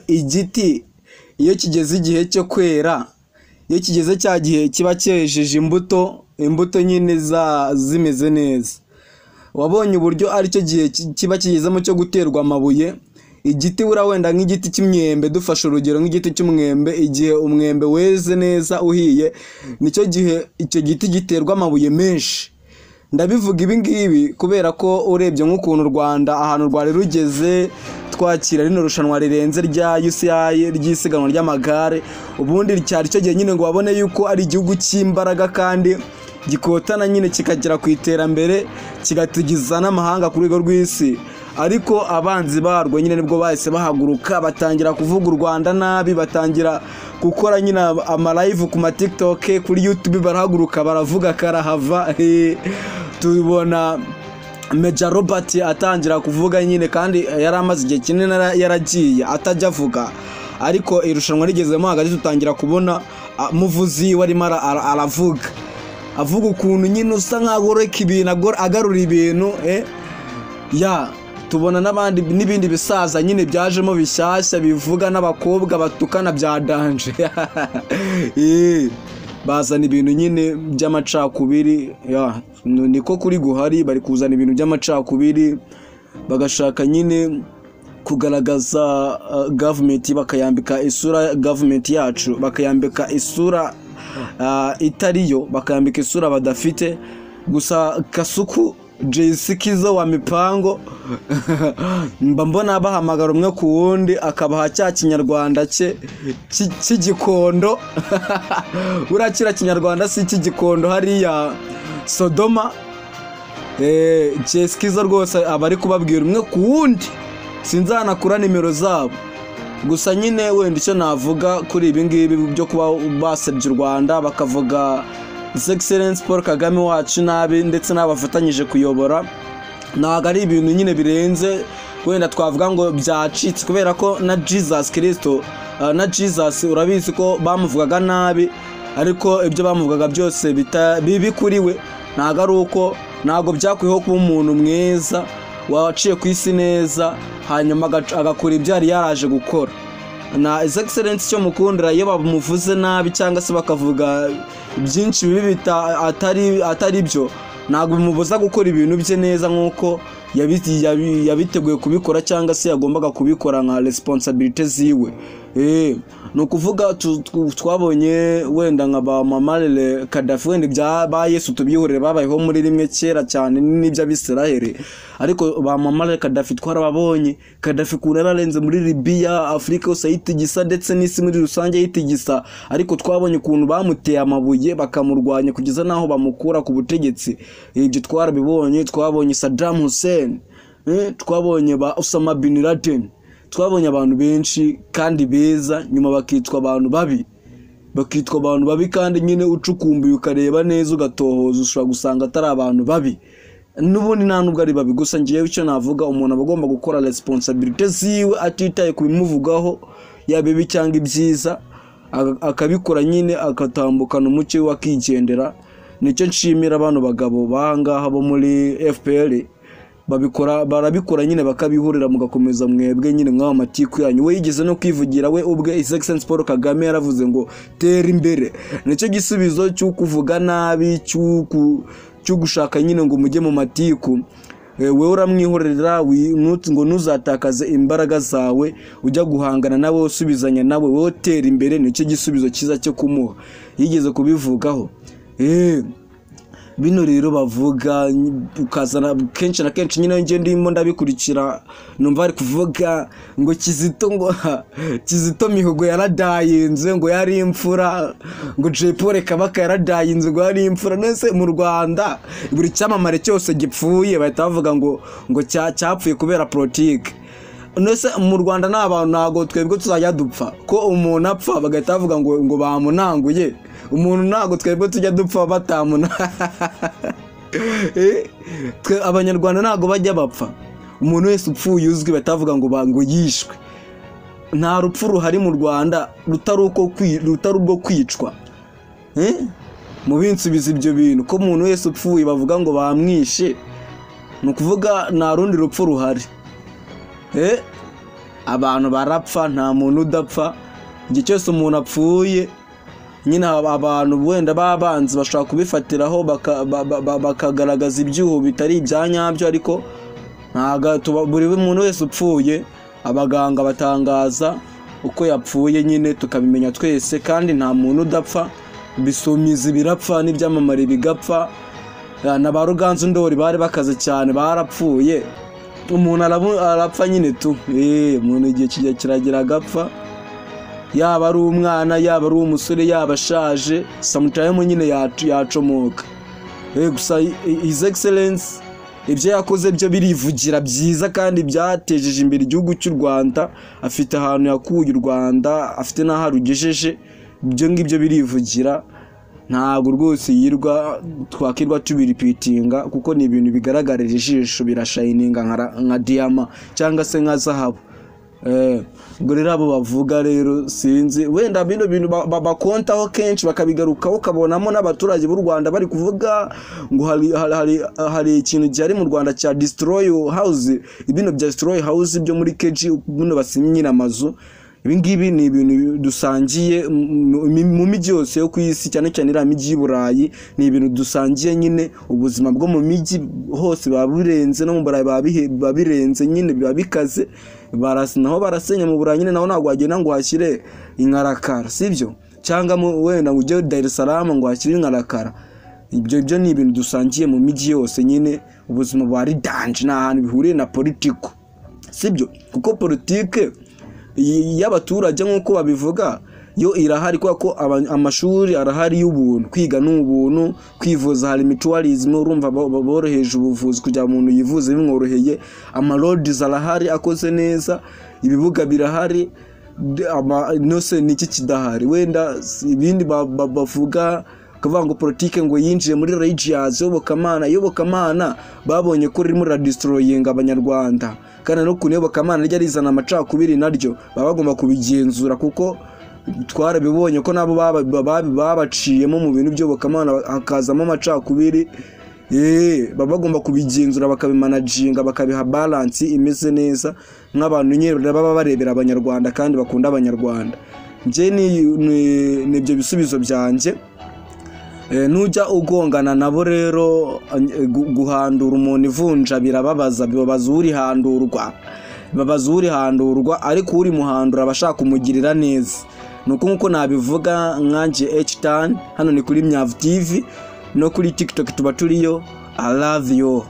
Igiti iyo kigeze igihe cyo kwera, iyo kigeze cya gihe kiba cyejeje imbuto, imbuto nyine zimeze neza, wabonye uburyo aricyo gihe kiba kigezemo cyo guterwa amabuye. Igiti buriya wenda nk'igiti cy'imyembe, dufashe urugero nk'igiti cy'umwembe, igihe umwembe weze neza uhiye, nicyo gihe icyo giti giterwa amabuye menshi. Ndabivuga ibi ngibi kubera ko urebye nk'ukuntu u Rwanda ahantu rwari rugeze twakira rino rushanwa rirenze rya UCI ry'isiganwa ry'amagare, ubundi cyari cyo gihe nyine ngo babone yuko ari igihugu cy'imbaraga kandi gikotana nyine kikagera ku iterambere, kigatigiza n'amahanga ku rwego rw'isi. Ariko abanzi barwo nyine nibwo bahise bahaguruka batangira kuvuga u Rwanda nabi, batangira gukora nyine amalive ku ma TikTok, kuri YouTube, barahaguruka baravuga karahava. Tubona Major Robert atangira kuvuga nyine, kandi yari amaze igihe kinini yaragiye atajya avuga, ariko irushanwa rigezemo hagati tutangira kubona Muvuzi warimo aravuga, avuga ukuntu nyine usa nkaho agoreka ibintu, agarura ibintu. Ya tubona n'abandi n'ibindi bisaza nyine byajemo bishyashya bivuga, n'abakobwa batukana bya danger. Bazana ibintu nyine by'amacakubiri. Ya niko kuri guhari, bari kuzana ibintu by'amacakubiri, bagashaka nyine kugaragaza government, bakayambika isura government yacu, bakayambika isura itariyo, bakayambika isura badafite. Gusa Kasuku JC Kizo wa mipango, mba mbona bahamagara umwe ku wundi akabaha cya Kinyarwanda cye cy'Igikondo. Buriya kiriya Kinyarwanda si icy'Igikondo hariya Sodoma. JC Kizo rwose aba ari kubabwira umwe ku wundi, sinzanakura nimero zabo. Gusa nyine wenda icyo navuga kuri ibi ngibi byo kuba basebye u Rwanda, bakavuga His Excellence Paul Kagame wacu nabi ndetse n'abafatanyije kuyobora, ntabwo ari ibintu nyine birenze wenda twavuga ngo byacitse, kubera ko na Jesus Kristo, na Jesus urabizi ko bamuvugaga nabi, ariko ibyo bamuvugaga byose bibi kuri we ntabwo ari uko, ntabwo byakwiyeho kuba umuntu mwiza waciye ku isi neza, hanyuma agakora ibyo yari yaraje gukora. Na His Excellence icyo mukundira, iyo bamuvuze nabi cyangwa se bakavuga byinshi bibi atari byo, ntabwo bimubuza gukora ibintu bye neza nk'uko yabiteguye kubikora cyangwa se yagombaga kubikora nka responsibility ziwe. Ni ukuvuga twabonye wenda nka ba Muammar Gaddafi, wenda ibya ba Yesu tubyihorere, babayeho muri rimwe kera cyane n'iby'Abisiraheli, ariko ba Muammar Gaddafi twarababonye. Gaddafi ukuntu yararenze muri Libya, Afurika yose ayitigisa ndetse n'isi muri rusange ayitigisa, ariko twabonye ukuntu bamuteye amabuye bakamurwanya kugeza n'aho bamukura ku butegetsi. Ibyo twarabibonye. Twabonye Saddam Hussein, twabonye ba Osama bin Laden, twabonye abantu benshi kandi beza, nyuma bakitwa abantu babi, bakitwa abantu babi. Kandi nyine ucukumbuye ukareba neza ugatohoza, ushobora gusanga atari abantu babi n'ubundi, nta nubwo ari babi. Gusa ngewe icyo navuga, umuntu aba agomba gukora responsibility ziwe atitaye ku bimuvugaho, yaba ibi cyangwa ibyiza, akabikora nyine agatambukana umucyo we akigendera. Nicyo nshimira bano bagabo bahangaha bo muri FPR, babikora, barabikora nyine bakabihurira, mugakomeza mwebwe nyine mw'ayo matiku yanyu. We yigeze no kwivugira we ubwe, His Excellence Paul Kagame yaravuze ngo tera imbere, nicyo gisubizo cy'ukuvuga nabi, cyo gushaka nyine ngo mujye mu matiku. Wewe uramwihorera, ngo ntuzatakaze imbaraga zawe ujya guhangana nawe, usubizanya nawe. Wowe tera imbere, nicyo gisubizo cyiza cyo kumuha, yigeze kubivugaho. Bino rero bavuga ukazana kenshi na kenshi nyine njye ndimo ndabikurikira, numva bari kuvuga ngo Kizito, ngo Kizito Mihigo yaradayinze, ngo yari imfura, ngo Jay Paul Kabaka yaradayinze, ngo yari imfura. Nese mu Rwanda buri cyamamare cyose gipfuye bahita bavuga ngo cyapfuye kubera politike? Nese mu Rwanda nta bantu, ntabwo twebwe tuzajya dupfa ko umuntu apfa bagahita bavuga ngo bamunanguye umuntu? Ntabwo twebwe tujya dupfa batamuna. Twe Abanyarwanda ntabwo bajya bapfa, umuntu wese upfuye uzwi batavuga ngo yishwe? Nta rupfu ruhari mu Rwanda rutari urwo kwicwa. Mu binsubiza ibyo bintu, ko umuntu wese upfuye bavuga ngo bamwishe, ni ukuvuga nta rundi rupfu ruhari. Abantu barapfa, nta muntu udapfa. Igihe cyose umuntu apfuye nyine, abantu wenda b'abanzi bashobora kubifatiraho bakagaragaza ibyuho bitari ibya nyabyo, ariko ntago buri muntu wese upfuye abaganga batangaza uko yapfuye nyine, tukabimenya twese. Kandi nta muntu udapfa. Ibisumizi birapfa n'ibyamamare bigapfa, na ba Ruganzu Ndori bari bakaze cyane barapfuye. Umuntu arapfa nyine tu. Umuntu igihe kijya kiragira agapfa, yaba ari umwana, yaba ari umusore, yaba ashaje, sometime nyine yacomoka. Gusa His Excellence ibyo yakoze byo birivugira byiza, kandi byatejeje imbere igihugu cy'u Rwanda. Afite ahantu yakuye u Rwanda, afite n'aho arugejeje. Ibyo ngibyo birivugira, ntabwo rwose yirwa twakirwa tubirepeatinga, kuko ni ibintu bigaragarira ijisho, birashininga nka diyama cyangwa se nka zahabu. Ubwo rero abo bavuga rero sinzi, wenda bino bintu bakontaho kenshi bakabigarukaho, ukabonamo n'abaturage b'u Rwanda bari kuvuga ngo hari ikintu gihari mu Rwanda cya destroy house. Bino bya destroy house byo muri KG, bino basinye nyine amazu, ibi ngibi ni ibintu dusangiye mu mijyi yose yo ku isi, cyane cyane iriya mijyi y'i Burayi. Ni ibintu dusangiye nyine. Ubuzima bwo mu mijyi hose biba birenze, no mu Burayi biba birenze nyine, biba bikaze. Naho barasenya mu Burayi nyine, naho ntabwo wagenda ngo uhashyire inkarakara, sibyo? Cyangwa wenda ngo ujye Dar es Salaam ngo uhashyire inkarakara. Ibyo byo ni ibintu dusangiye mu mijyi yose nyine. Ubuzima buba ari danger, nta hantu bihuriye na politiko, sibyo? Kuko politike y'abaturage nk'uko babivuga yo irahari, kubera ko amashuri arahari y'ubuntu, kwiga ni ubuntu, kwivuza hari mutualism, urumva boroheje ubuvuzi kugira ngo umuntu yivuze bimworoheye. Amaroads arahari akoze neza, ibibuga birahari, nose ni iki kidahari? Wenda ibindi bavuga bakavuga ngo politike ngo yinjiye muri religious, iyobokamana. Iyobokamana babonye ko ririmo riradestroyinga Abanyarwanda, kandi n'ukuntu iyobokamana rijya rizana amacakubiri, naryo baba bagomba kubigenzura, kuko twarabibonye ko nabo babaciyemo mu bintu by'iyobokamana hakazamo amacakubiri. Baba bagomba kubigenzura, bakabimanaginga, bakabiha balance imeze neza, nk'abantu nyine baba barebera Abanyarwanda kandi bakunda Abanyarwanda. Njye ni ibyo bisubizo byanjye. Nujya ugongana nabo rero, guhandura umuntu ivunja birababaza, bibabaza urihandurwa, bibabaza urihandurwa, ariko uri muhandura aba ashaka kumugirira neza. Ni uko nkuko nabivuga nkanjye H-Tan, hano ni kuri Myavu TV, no kuri TikTok tuba turiyo. I love you.